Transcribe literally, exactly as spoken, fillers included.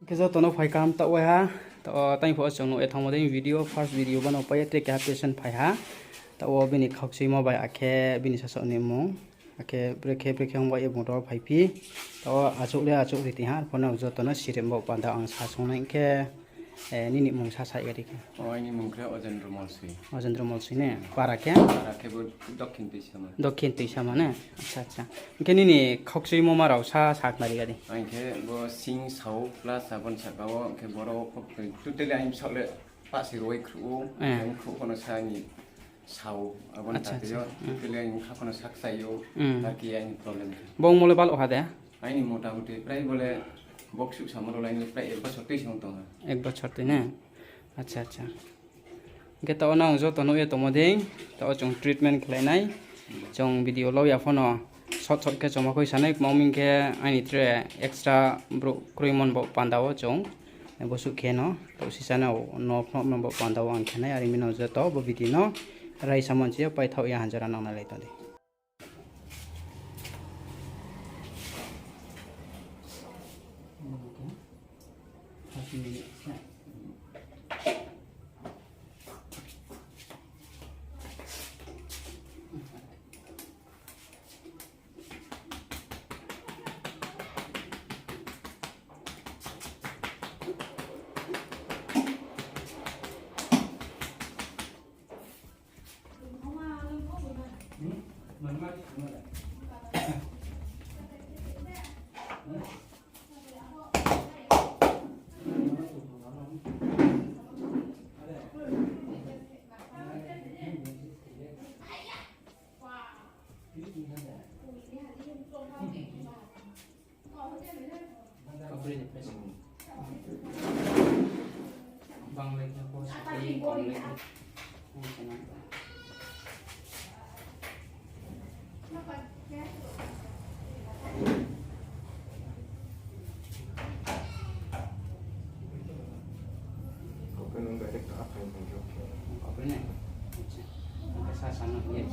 Khe joto no phai kaham taoh waiha, taoh wo tang phuh wo chung nuh ye thanngmo dei video, first video bo no pai ye tre keha patient phai ha. Taoh wo bini khaukchuimo bai akhe bini sasaoh ni mmung, akhe brekhe brekhe ong bai ye bung ro phaiphi. Taoh wo achouh le achouh ri tong ha, arphuh no joto no sirem bo panda ang sa sung nai khe, eh, nini mmung sa sa ya di khe. O, aini mmung khe Ojendro Molsoi. Ojendro Molsoi ne? Para khe? Para khe bo Dokhin Toisama. Dokhin Toisama ne? Acha, acha. Hing khe nini khaukchuimo ma rao sa sakhnari ya di. Ang khe bo sing sao plus abo ni saka wo, hing khe boro wo kok tui totally aini bsaoh le pah se roi khruh ou, Eh. ang khruh pho no sa ni sao, abo ni Acha, tatei yo, acha. Hmm. totally aini bkha pho no sakchai ou, Hmm. ar khe aini problem khe. Bo ongmo le bal ha de? Aini motamuti prai bo le boksuh samo rao le aini prai ek bochor tui se ong tong ha. Ek bochor tui ne? Acha, acha. Hing khe taoh wo nang joto nuh ye tongmo dei, taoh wo chung treatment khlai nai. Chung video lau ya pho no short short khe chungma khoi sa nai, kma ong mi khe aini tre extra brouh kroimo ni bo panda wo chung bosuh khe no, taoh sisa no no phnuhmo ni bo panda wo ang khe nai, are mi no joto bo video no raisa manchi yo paithaoh ya hanjara nang nai lai tong di. Kapri ni price. Bang lai khe ko sa, kom lai khe. Open nung direct aphai nung khe. Open ne? Acha. Oke, sa sa nung ye.